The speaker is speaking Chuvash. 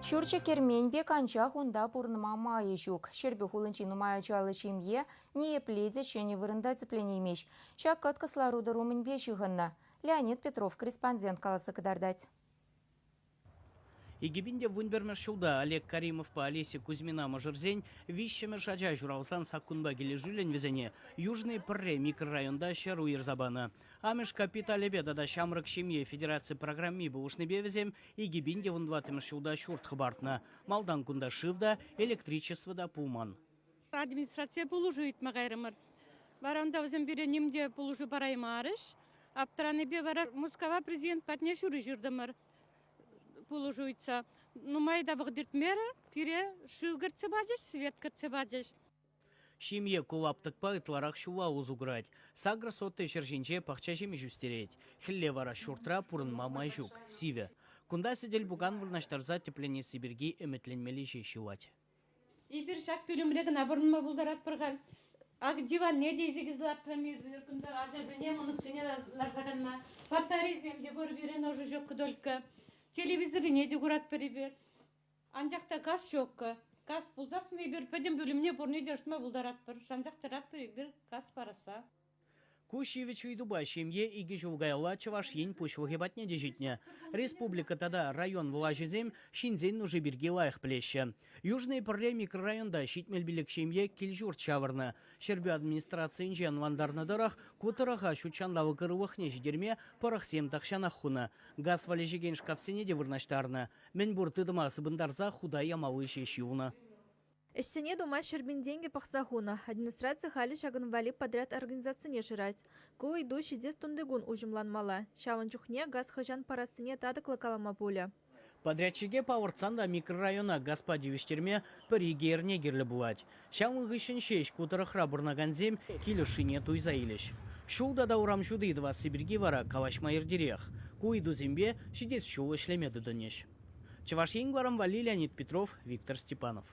Ҫурчӗ кермен пек, анчах унта пурӑнма майӗ ҫук. Ҫӗрпӳ хулинчи нумай ачаллӑ ҫемье ниепле те ҫӗнӗ вырӑнта тӗпленеймест. Ҫак кӑткӑс лару-тӑру мӗнпе ҫыхӑннӑ? Леонид Петров корреспондент каласа кӑтартать. 2011 ҫулта Олег Каримовпа Олеся Кузьмина мӑшӑрсен виҫҫӗмӗш ача ҫуралсан саккунпа килӗшӳллӗн вӗсене Южный пӗрре микрорайонта ҫӗр уйӑрса панӑ. Амӑш капиталӗпе тата ҫамрӑк ҫемье федераци программи пулӑшнипе вӗсем 2014 ҫулта ҫурт хӑпартнӑ. Малтан кунта шыв та, электричество та пулман. Администрацие пулӑшу ыйтма кайрӑмӑр. Вара унта вӗсем пире ним те пулӑшу параймарӗҫ. Аптӑранипе вара Мускава президент патне ҫыру ҫыртӑмӑр пулӑшу ыйтса. Нумай та вӑхӑт иртмерӗ, пире шыв кӗртсе пачӗҫ, свет кӗртсе пачӗҫ. Ҫемье ку лаптӑкпа ытларах ҫулла усӑ курать. Сакӑр сотый ҫӗр ҫинче пахча ҫимӗҫ ӳстерет. Хӗлле вара ҫуртра пурӑнма май ҫук, сивӗ. Кунта сӗтел-пукан вырнаҫтарса тӗпленесси пирки ӗмӗтленмелли ҫеҫ юлать. Эпир ҫак пӳлӗмре кӑна пурӑнма пултаратпӑр халь. Ак диванне те илсе килсе лартрӑм эпир кунта ачасене, мӑнуксене ларса канма. Батарейсем те пур пирӗн, ӑшӑ ҫуккӑ только. Телевизорне те куратпӑр эпир. Анчах та газ ҫуккӑ. Газ пулсассӑн эпир пӗтӗм пӳлӗмне пурне те ӑшӑтма пултаратпӑр. Шансах тӑратпӑр эпир газ парасса. Ку ҫивӗч ыйтупа ҫемье икӗ ҫул каялла Чӑваш Ен Пуҫлӑхӗ патне те ҫитнӗ. Республика тата район влаҫӗсем ҫынсен нуши пирки лайӑх пӗлеҫҫӗ. Южный пӗрре микрорайонта 75 ҫемье кил-ҫурт ҫавӑрнӑ. Ҫӗрпӳ администрацийӗнче ӑнлантарнӑ тӑрӑх, ку тӑрӑха ҫут ҫанталӑк ырӑлӑхне ҫитерме пӑрӑхсем тахҫанах хунӑ. Газ валеҫекен шкафсене те вырнаҫтарнӑ. Мӗнпур тытӑма сыпӑнтарса хута ямалли ҫеҫ юлнӑ. Ӗҫсене тума 100 000 тенкӗ пӑхса хунӑ. Администраци халӗ ҫакӑн валли подряд организацине шырать. Ку ыйту ҫитес тунтикун уҫӑмланмалла. Ҫавӑн чухне газ хӑҫан парассине татӑклӑ калама пулӗ. Подрядчике палӑртсан та микрорайона газпа тивӗҫтерме пӗр-икӗ эрне кирлӗ пулать. Ҫавӑн хыҫҫӑн ҫеҫ ку тӑрӑхра пурӑнакансем кил ӑшшине туйса илӗҫ. Ҫул тата урам ҫути тӑвасси пирки вара калаҫма иртерех. Ку ыйтусемпе ҫитес ҫул ӗҫлеме тытӑнӗҫ. Чӑваш Ен кӑларӑм валли Леонид Петров, Виктор Степанов.